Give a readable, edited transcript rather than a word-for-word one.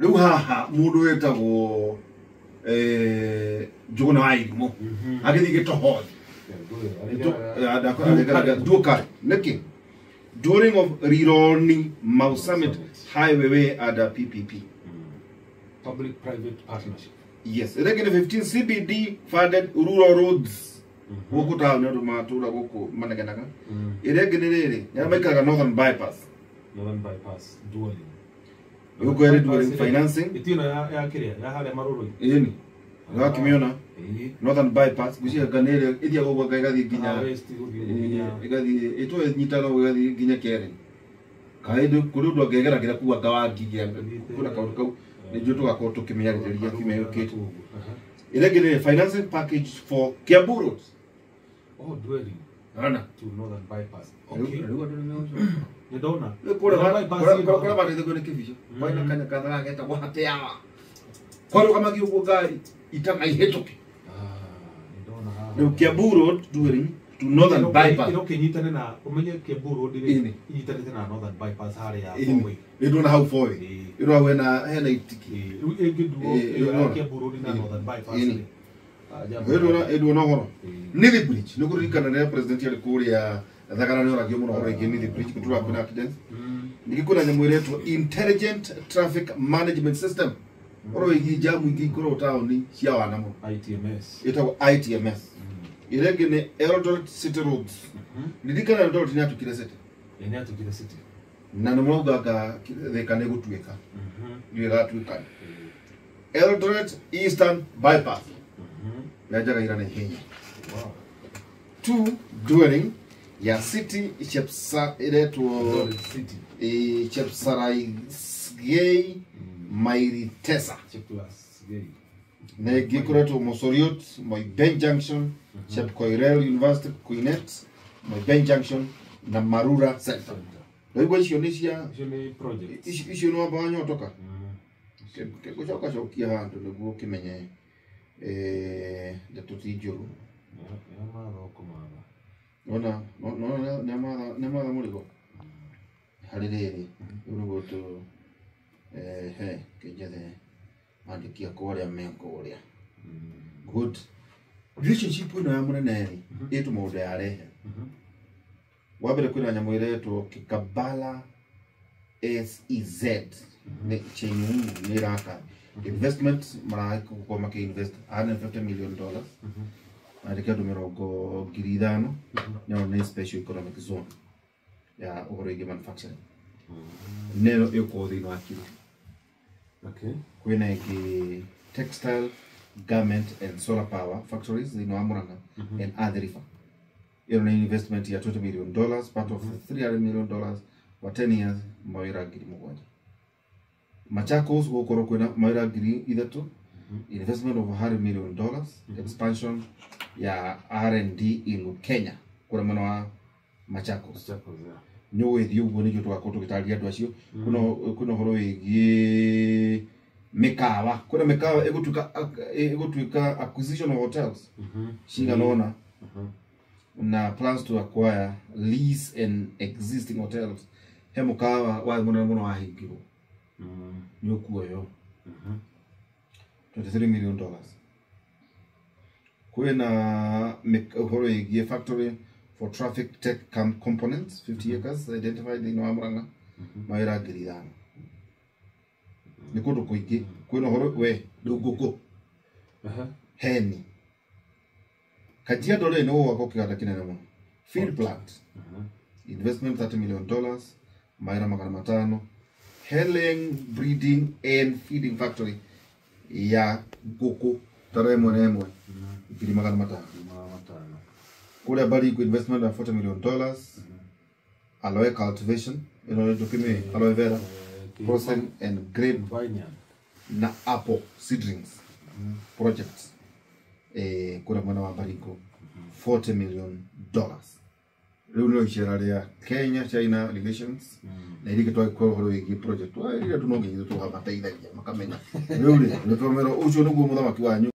Rĩu haha mũndũ wĩtagwo Njũgũna wa Irimũ agĩthiĩ gĩtohothi Duokari nĩkĩ during of Rironi Mau Summit Highway way under PPP. Public private partnership. Yes, ĩrĩa ĩngĩ nĩ 15 CBD funded rural roads gũkũ taũni andũ matũra gũkũ manegenaga. Ĩrĩa ĩngĩ nĩ rĩrĩ nĩ arĩa maikaraga Northern Bypass. Northern Bypass dualling. Gũkũ ĩrĩ dualling financing. Ĩtino ya kĩrĩa ya harĩa marũrũ. Ĩni ũgakĩmĩona Northern Bypass gwĩciria nĩ ĩrĩa ĩthiaga ũguo ĩgathiĩ nginya ĩgathiĩ ĩtũĩ ĩnyitaga ũguo ĩgathiĩ nginya Keren. Kaĩ kũrĩ ũndũ angĩgeragĩra kuga ngawangigia kwĩna kaũndũ kau nĩnjũĩ tũgakorwo tũkĩmĩarĩrĩria kiumia gĩũkĩte. Ĩrĩa ĩngĩ nĩ financing package for Kiambu roads. Oh, dwelling Ona. To Northern Bypass. Okay. Rĩu andũ nĩ ndona. Kũrĩa mateithagio nĩ kĩbico. Kwĩna kanya kathaga getagwo hateawa. Kwarũgamagio ũguo ngari itanaihĩtũke. Rĩu Kiambu Road dwelling to Northern Bypass. Ĩrokĩnyitane na ũmenye Kiambu Road rĩ inyitanĩte na Northern Bypass harĩa Four-way. Nĩ ndona hau Four-way. Ĩro hau hena itiki. Rĩu ĩngĩ duo ĩyo Kiambu Road na Northern Bypass rĩ. Ĩndona ũhoro. Nithi Bridge nĩ kũririkana rĩrĩa president arĩ kũrĩa Thagara nĩ oragio mũno ũhoro wĩgiĩ Nithi Bridge gũtũra kwĩna accidents. Ningĩ kwĩna nyamũ ĩretwo Intelligent Traffic Management System. Ũhoro wĩgiĩ jamu ingĩ ikoragwo taũni cia wana mũno. ITMS. Ĩtagwo ITMS. Ĩrĩa ĩngĩ nĩ Eldoret City Roads. Ririkana Eldoret nĩ yatukire city. Nĩ yatukire city. Na nĩ maugaga Thika nĩ gũtuĩka. Nĩ ĩgatuĩka. Eldoret Eastern Bypass. Yanjaga ira na ihenya. Two dwelling ya city Chepsa iretwo City. Chepsaraigei Mairitesa. Chepsaraigei. Na ĩngĩ ĩkoretwo Mosoriot, Moiben Junction, Chepkoilel University Kuinet, Moiben Junction na Marura Center. Rĩu icio nĩ cia icio nĩ projects. Icio nĩ wamba wanyotoka. Gũcoka cokia handũ nĩguo ũkĩmenye ndeto ti njũru. Ona nĩ amatha mũrigo harĩ rĩrĩ rĩu nĩguo tũ he kĩnjethe andĩki akwa arĩa me kũrĩa. Good relationship ĩno ya mũnene rĩ ĩtũ maũndũ yarehe. Wa mbere kwĩna nyamũ ĩretwo Kikabala SEZ nĩ Chenyu nĩ ĩraka investment marakorwo makĩ invest $150 million andĩke andũ 50,000 nayo nĩ special economic zone ya ũhoro wĩgiĩ manufacturing neno ĩgũkorwo thĩinĩ wa Kilifi. Kwĩna ĩngĩ textile garment and solar power factories thĩinĩ wa Murang'a and Athi River. Ĩno nĩ investment ya $20 million part of $300 million for 10 years mawĩra 7,000. Machakos gũkorwo kwĩna mawĩra 3,000 investment of $100 million expansion ya R&D in Kenya kũrĩa mwena wa Machakos. Nĩ ũgũgĩthiĩ ũguo nĩkĩo tũgakorwo tũgĩtarĩria andũ acio. Kwĩna ũhoro wĩgiĩ mĩkawa, kwĩna mĩkawa ĩgũtuĩka acquisition of hotels cigana ũna na plans to acquire lease and existing hotels. He mũkawa warĩ mũnene mũno wahingirwo nĩ ũkuoywo $23 million. Kwĩna ũhoro wĩgiĩ factory for traffic tech components 50 acres identified thĩinĩ wa Murang'a mawĩra 5,000. Nĩ kũndũ kũingĩ kwĩna ũhoro we rĩu ngũkũ heni Kajiado rĩ nĩ gũgwakwo kĩganda kĩnene mũno feed plant investment $30 million mawĩra 500 Helen breeding and feeding factory ya ngũkũ tara ĩmwe na ĩmwe 500,000. Kũrĩa Baringo investment ya $40 million aloe cultivation ĩno nĩ aloe vera processing and grape na apple seedlings projects kũrĩa mwena wa Baringo $40 million. Rĩu nĩrĩo icera rĩa Kenya China relations na iria twagĩkorwo ũhoro wĩgiĩ project iria tu no nginya tũkamateithagia makamenya rĩu rĩ nĩ twamera ũcio nĩguo mũthamaki wanyu.